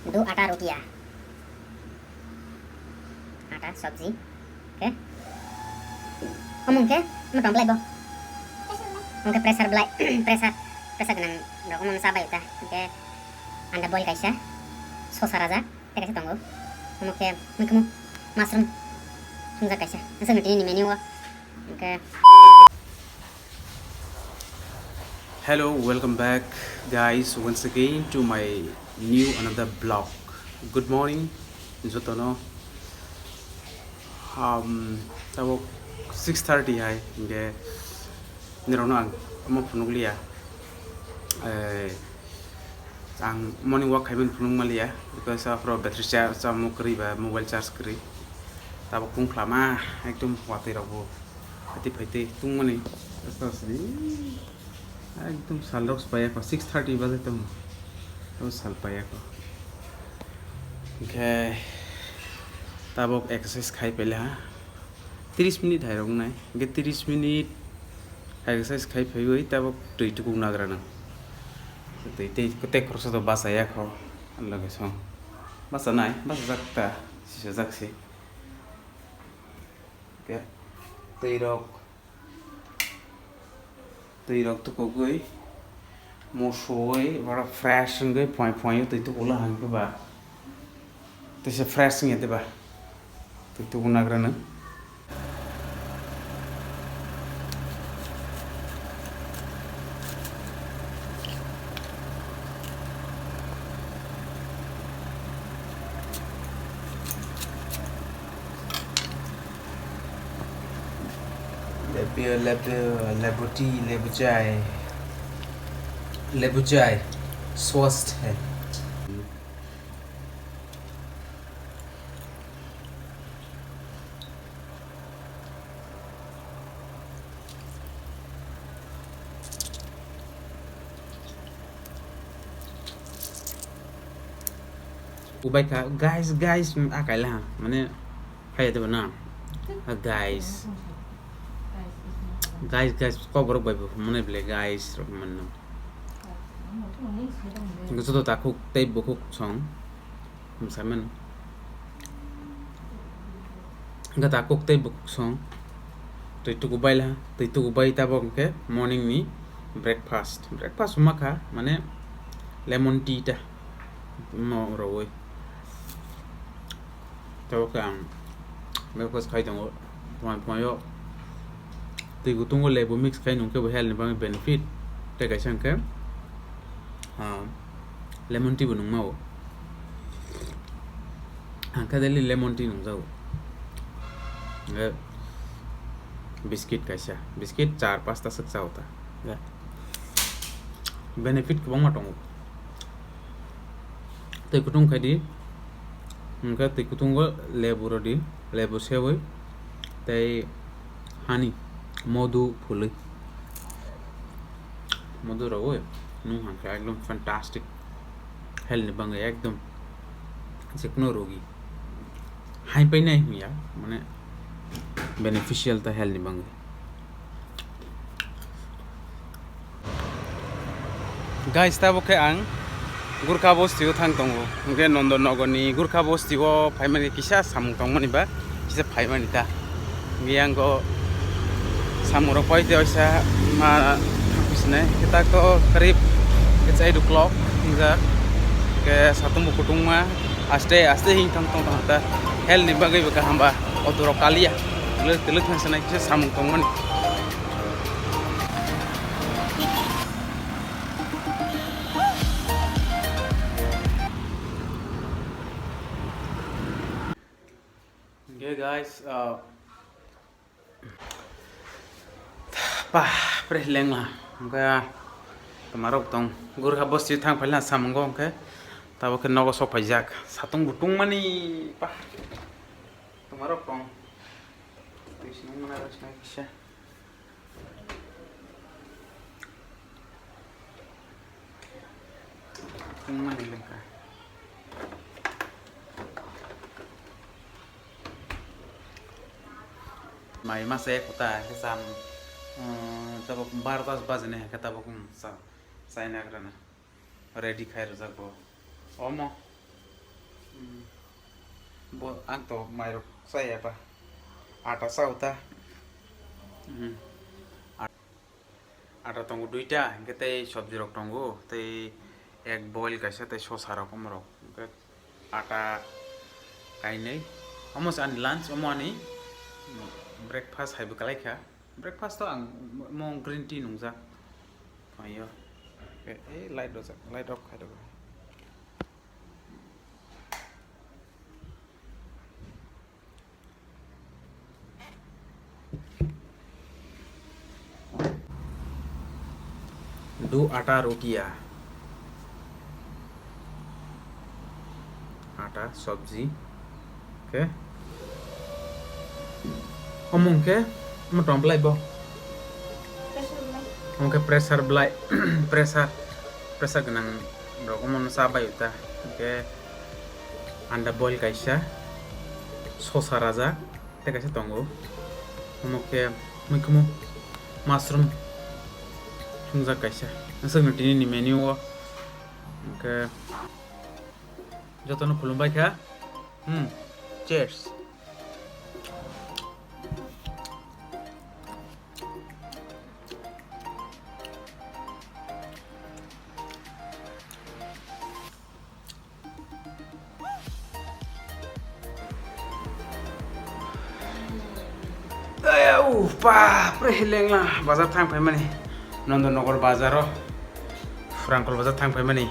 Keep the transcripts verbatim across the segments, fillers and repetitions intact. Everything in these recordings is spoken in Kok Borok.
दो आटा रोटियां। Ata, sabji. Oke. Omo hwnkhe, omo tong belai bo. Hwnkhe pressure belai, pressure, pressure gwnang rok omo cha bai ta. Hwnkhe anda boil kaisa, sosa rajak, tei kaisa tongo. Omo khe muikhumu mushroom swngjak kaisa. Aswkno tini ni menu o. Hwnkhe. Hello, welcome back, guys, once again to my new another vlog. Good morning, jotono. Um, tabuk six thirty hai, hwnkhe nirokno ang omo phunukliya. Eh, ang morning walk khaimani phunukmaliya, because aphuru battery cha-, chamung kwrwi ba mobile charge kwrwi. Tabuk kungkhlama ekdom watwi rokbo. Phaitwi phaitwi tungmani. Ekdom sal rok paiya kho, six thirty baje tongo. Abo sal paiya kho. Hwnkhe tabuk exercise khai paila ha. Tris minute hai rok wngnai. Hwnkhe tris minute exercise khai phaiwi tabuk twi tukuk nagra nang. Twi tei, tei khoroksa to bachaya kho. Loge song. Bachanai, bachajak ta, sisajak se. Hwnkhe twi rok, twi rok tukugwi, musuwi, oro fresh wngwi, phuai phuai o twi tukula hangkhe ba, twisa fresh wngya de ba, twi tuku nagrano. Lebu, lebu, lebu tea, lebu chai. Lebu chai. Swasth hai. Ubai kha, guys, guys, a kaila ha, mane, phai de na. Ah, guys. Guys, guys, kok borok bai bo mane bele guys rok manno. Joto takhuk tei bukhuk song. Hwnkhe takhuk tei bukhuk song twi tukubai la, twi tukubai tabok hwnkhe morning ni breakfast, breakfast wngma kha mane lemon tea ta no rwui tabok khe ang breakfast khai tongo. Phuai phuai o twi kutung o lebu mix khai nung khe bo health ni bagwi benefit tei kaisa hwnkhe, ah, lemon tea bo nungma o. Ang khe daily lemon tea nungjago. Hwnkhe biscuit kaisa, biscuit char pasta swk cha o ta. Benefit kwbangma tongo. Twi kutung khai di, hwnkhe twi kutungo lebu rw di, lebu sewi tei hani modu phulwi. Modu rwui nung hwnkhe ekdom fantastic, health ni bagwi ekdom jekno rogi hai painai hwnya, mane beneficial ta health ni bagwi. Guys, tabuk khe ang Gurkha bosti o thang tongo. Hwnkhe Nondon Nogor ni Gurkha bosti o phaimani kisa samung tongmani ba kisa phaimani ta. Hwnkhe yang go samung rok pai tei waisa ma thang pisinai. Khe tak to karib kisa eight o'clock wngjak. Khe satung bo kutung ma aste aste hing thang tong tong ta. Health ni bagwi bo kaham ba auto rok kaliya. Twlwk twlwk thang sanai kisa samung tongmani. Hwnkhe guys, uh, bapre lengla, hwnkhe twmarok tong Gurkha bosti thang phaila samungo, hwnkhe tabuk khe nogo sok phaijak, satung bo tungmani pa twmarok tong. Twi sinung mwnai rok sinai kisa. Tungmani lengkha. Mai masa ek kota ke sam, um, tabuk barota bajini hai ke tabuk, um, sa-, saina grana. Ready khai rwjak bo. Omo. Bo ang to mairok chaya ba. Ata chao ta. Hmm. At-, ata tongo duita, hingke tei sobji rok tongo, tei egg boil kaisa, tei sosa rok omorok. Hingke ata kainwi. Omo se ani lunch, omo ani breakfast hai bo kalai kha. Breakfast o ang mo green tea nungjak. Ayo. E, e, light rojak, light off khai rok. Do ata rotiya. Ata, sabji. Okay. Omo hwnkhe, omo tong belai bo. Omo khe pressure belai, pressure, pressure gwnang rok omo no cha bai ta. Hwnkhe anda boil kaisa, sosa rajak, tei kaisa tongo. Omo khe muikhumu mushroom thungjak kaisa. Aswkno tini ni menu o. Hwnkhe jotono khulumbai kha. Hmm. Cheers. Aya, uh, pa, pre lengla, bazar thang phaimani. Nondonogor bazaro, Phrangkol bazar thang phaimani.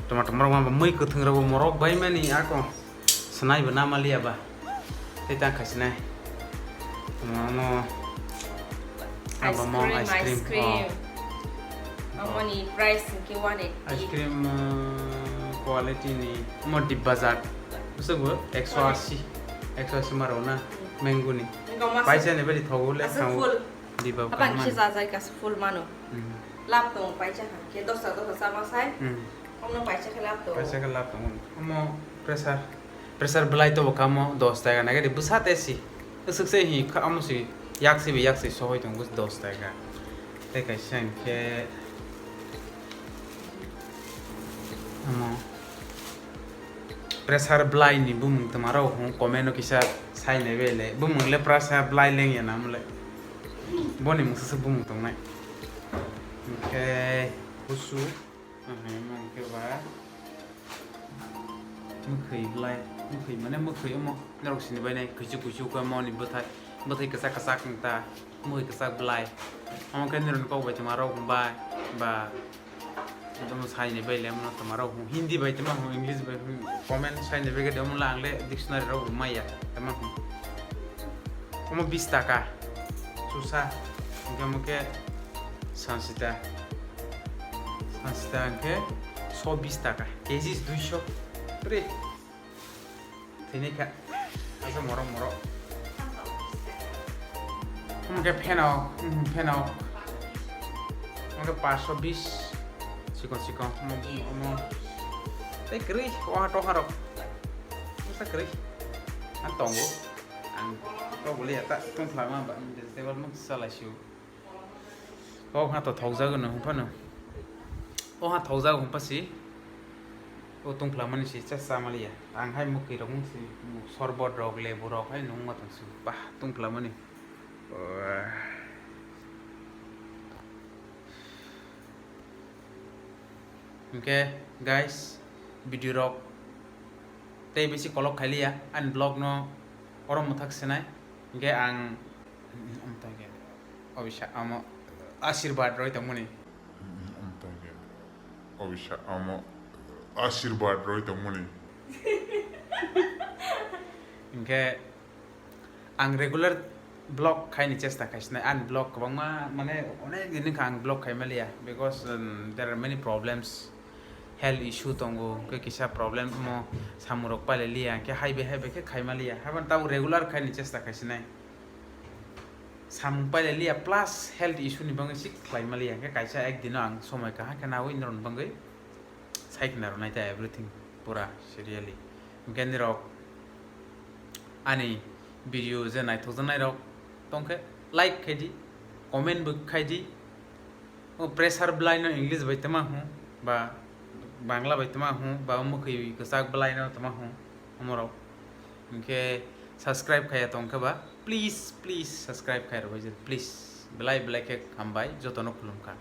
Tomato morok ma mui kwthwng rok morok bai mani ako. Swnai bo nama liya ba. Tei tang khai sinai. Omo, omo. Abo mo ice cream, ice cream. Oh. Amoni price hwnkhe one eighty. Ice cream, uh, quality ni omo Dibba jat. Bwswk bo ekso asi. Ekso asi ma rw na. Hmm. Mango ni. Mango mas-, paisa ni bari thogo le aswk thango. Full. Dibba. Abang kaham kisa mano. Jajai kasu full mano. Hmm. Lab tongo paisa hwnkhe dosa dosa sama sai. Hmm. Omno paisa khe lab tongo. Paisa khe lab tongo. Omo pressure. Pressure belai to bo kamo dos taka nai gadi bwsa te si. Aswk se hi kha amo si yak si bi yak si sohoi tong bus dos taka. Tei kaisa hwnkhe amo pressure belai ni bumung twma rok hwn comment o kisa sai nai bai le bumung le pressure belai leng ya na mole. Boni mungsa se bumung tongnai. Hwnkhe husu. Aha, imo hwnkhe ba mwkhwi belai, mwkhwi mane mwkhwi omo norok sini bai nai kuisu kuisu khe moni bwthai, bwthai kwchak kwchak wng ta, mwkhwi kwchak belai. Omo khe nirok ni kok bai twma rok bai ba, omo sai ni bai le omo twma rok Hindi bai twma hwn, English bai hwn, comment sai ni bai khe omo le ang le dictionary rok bo maya twma hwn. Omo bis taka chusa, hwnkhe omo khe sansita. Sansita hwnkhe so bis taka, kg duiso. Pre. Thini kha. Asa morok morok. Hwnkhe pheno, hmm, pheno. Hwnkhe paanch so bis. Sikon sikon. Omo, omo. Tei kwrwi, oha toha rok. Masa kwrwi. Ang tongo. Ang tongo le ya ta tongphla ma ba vegetable mung salai sio. O ha to thokjago no hwnphano. O ha thokjago hwnpha si. O tongphla mani si cha cha maliya. Ang hai mwkhwi rok mung si sorbot rok lebu rok hai nung ma tong si. Bah tongphla mani. Hwnkhe guys, video rok tei bisi kolok khailiya ani vlog no oro mwthak sinai. Hwnkhe ang, obisa amo ashirbad roi tongmani. Obisa amo ashirbad roi tongmani. Hwnkhe ang regular vlog khaini chesta khaisinai, ani vlog kwbangma, mane, onek din wngkha ang vlog khaimaliya, because, um, there are many problems, health issue tongo, hwnkhe kisa problem omo samung rok pailai liya, hwnkhe haibai haibai khe khaimaliya, haibani tabuk regular khaini chesta khaisinai, samung pailai liya plus health issue ni bagwi si khlaimaliya, hwnkhe kaisa ek dino ang somoi kaham khe nawi norokni bagwi. Sai khna rwnai ta everything pura serially. Hwnkhe nirok ani video je naithokjaknai rok tongkhe like khaidi, comment bo khaidi. O pressure belai no English bai tama hwn ba Bangla bai tama hwn ba mwkhwi kwchak belai no tama hwn. Omorok hinkhe subscribe khaiya tongkhe ba, please, please subscribe khai rwbaijak, please. Belai belai khe hambai, jotono khulumkha.